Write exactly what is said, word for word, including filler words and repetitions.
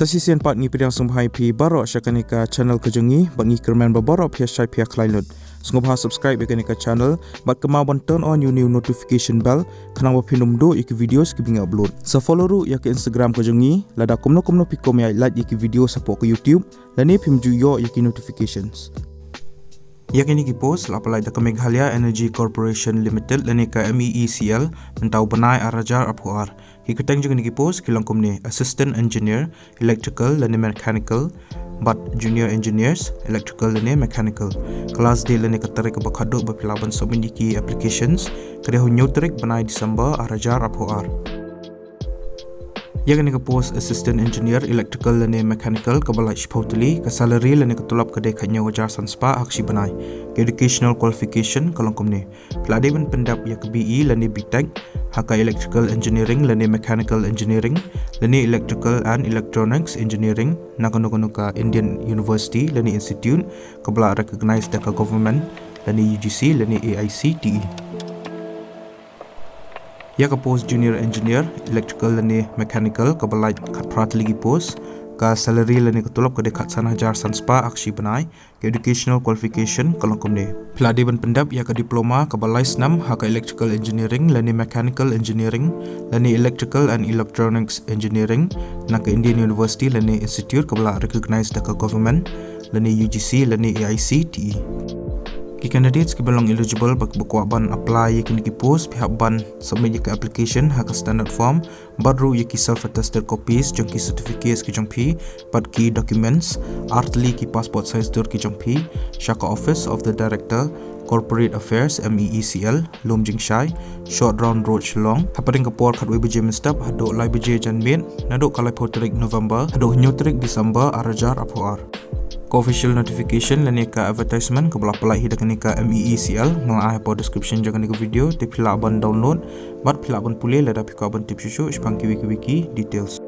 Sa shisien pat ngi pdiang sngewbha ïa phi baroh sha kane ka channel ka jong ngi, bad ngi kyrmen ba baroh phi ïa shait phi ïa khlaiñ lut. Sngewbha subscribe ïa kane ka channel bad kynmaw ban turn on ïa u new notification bell khnang ba phin ym duh ïa ki videos kiba ngi upload. Sa follow ruh ïa ka Instagram ka jong ngi, lada kumno kumno phi kwah ban ïa like ïa ki videos hapoh ka YouTube, lane phim ju ïoh ïa ki notifications. Ïa kine ki post la pynlait da ka Meghalaya Energy Corporation Limited lane ka M E E C L mynta u bnai ar hajar arphew ar. Ki kyrteng jong kine ki post ki long kumne: Assistant Engineer Electrical lane Mechanical bad Junior Engineers Electrical lane Mechanical. Ka last date lane ka tarik kaba khatduh ba phi lah ban submit ïa ki applications ka dei ha u hynñiew tarik bnai December ar hajar arphew ar. Ïa kane ka post Assistant Engineer Electrical lane Mechanical kaba lait shiphew tylli, ka salary lane ka tulop ka dei khathynñiew hajar san spah ha ka shi bnai. Ka educational qualification ka long kumne: phi la dei ban pyndep ïa ka B E lane B Tech ha ka Electrical Engineering lane Mechanical Engineering lane Electrical and Electronics Engineering na kano kano ka Indian University lane Institute kaba la recognize da ka government lane U G C lane A I C T E. Ïa ka post Junior Engineer Electrical lane Mechanical kaba lait khatphra tylli ki post, ka salary lane ka tulop ka dei khatsan hajar san spah ha ka shi bnai. Ka educational qualification ka long kumne: phi la dei ban pyndep ïa ka diploma kaba lai snem ha ka Electrical Engineering lane Mechanical Engineering lane Electrical and Electronics Engineering na ka Indian University lane Institute kaba la recognize da ka government lane U G C lane A I C T E. Ki candidates kiba long eligible bad ba kwah ban apply ïa kine ki post, phi hap ban submit ïa ka application ha ka standard form bad ruh ïa ki self attested copies jong ki certificates ki jong phi bad ki documents, ar tylli ki passport size dur ki jong phi, sha ka Office of the Director, Corporate Affairs, M E E C L, Lumjingshai, Short Round Road, Shillong, hapdeng ka por khatwei baje mynstep haduh lai baje janmiet, naduh ka laiphew tarik November haduh hynñiew tarik December ar hajar arphew ar. Ka official notification lane ka advertisement kaba la pynlait hi da kane ka M E E C L nga la ai hapoh description jong kane ka video, te phi lah ban download bad phi lah ban pule lada phi kwah ban tip shuh shuh shaphang kiwei kiwei ki details.